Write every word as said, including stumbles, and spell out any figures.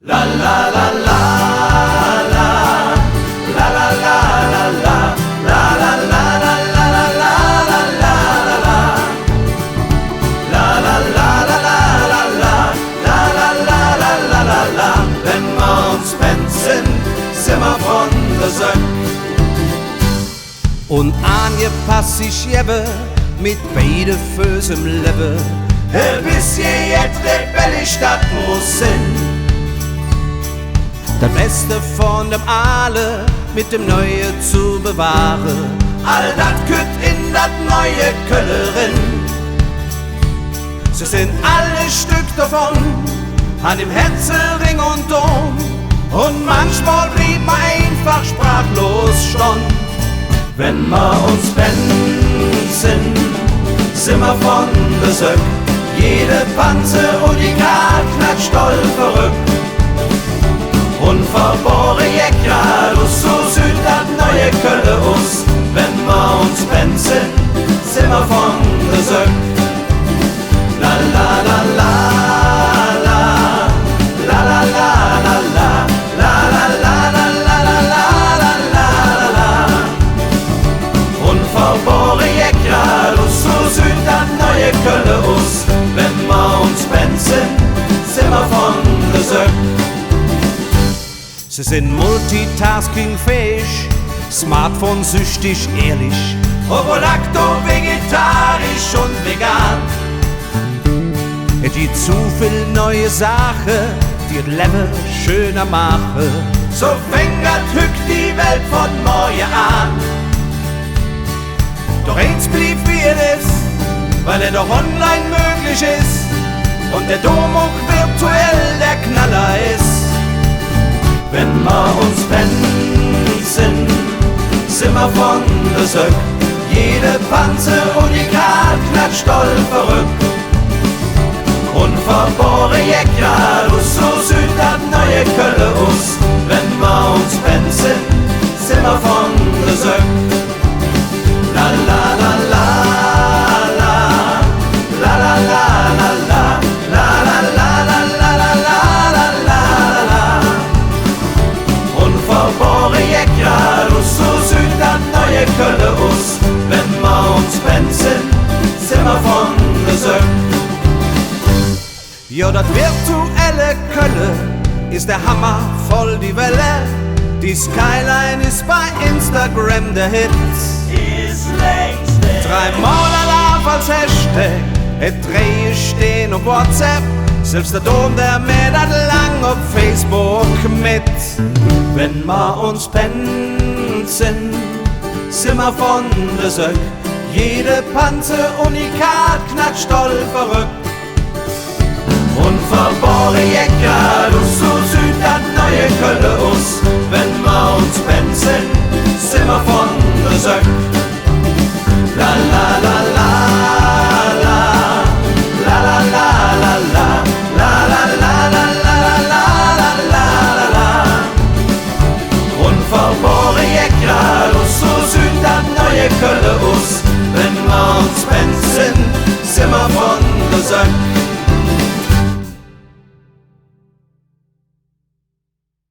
Wenn mer uns bänz sin, sin mer vun de Söck. Un aangepass sich gevve, met beide Föß em Levve. E bessche jet rebellisch, dat muss sin. Dat Beste vun dem Aale met dem Neue ze bewahre. All dat kütt en dat neue Kölle eren. Se sin all e Stöck dovun, han em Hätze Ring un Dom. Un manchmol blievt mer einfach sprachlos stonn. Wenn mer uns bänz sin, sin mer vun de Söck. Jede Panze un die Kaat klatscht doll verröck. Unverbohre Jeck gradus, su süht dat neue Kölle us. Wenn mer uns bänz sin, sin mer vun de Söck. Unverbohre Jeck gradus, su süht dat neue Kölle us. Wenn mer uns bänz sin, sin mer vun de Söck. Se sin multitaskingfähig, smartphonesüchtig, ehrlich, ovo-lacto, vegetarisch un vegan. Et gitt su vill neue Saache, die et Levve schöner maache. Su fängk dat hügg die Welt vun morge aan. Doch eins bliev, wie et es, weil et och online möglich es un der Dom och virtuell der Knaller es. Wenn mer uns bänz sin, sin mer vun de Söck. Jede Panze un die Kaat klatscht doll verröck. Unverbohre Jeck gradus, su süht dat neue Kölle us. Wenn mer uns bänz sin, sin mer vun de Söck. Unverbohre Jeck gradus, su süht dat neue Kölle us. Wenn mer uns bänz sin, sin mer vun de Söck. Jo, dat virtuelle Kölle es der Hammer, voll die Welle. Die Skyline es bei Instagram der Hit. Dreimol Alaaf als Hashtag, et drei Stänn op WhatsApp. Selvs der Dom, dä mäht dat lang op Facebook met. Wenn mer uns bänz sin, sin mer vun de Söck. Jede Panze un die Kaat klatscht doll verröck. Unverbohre Jeck gradus, su süht dat neue Kölle us. Wenn mer uns bänz sin, sin mer vun de Söck. Unverbohre Jeck gradus, su süht dat neue Kölle us. Wenn mer uns bänz sin, sin mer vun de Söck.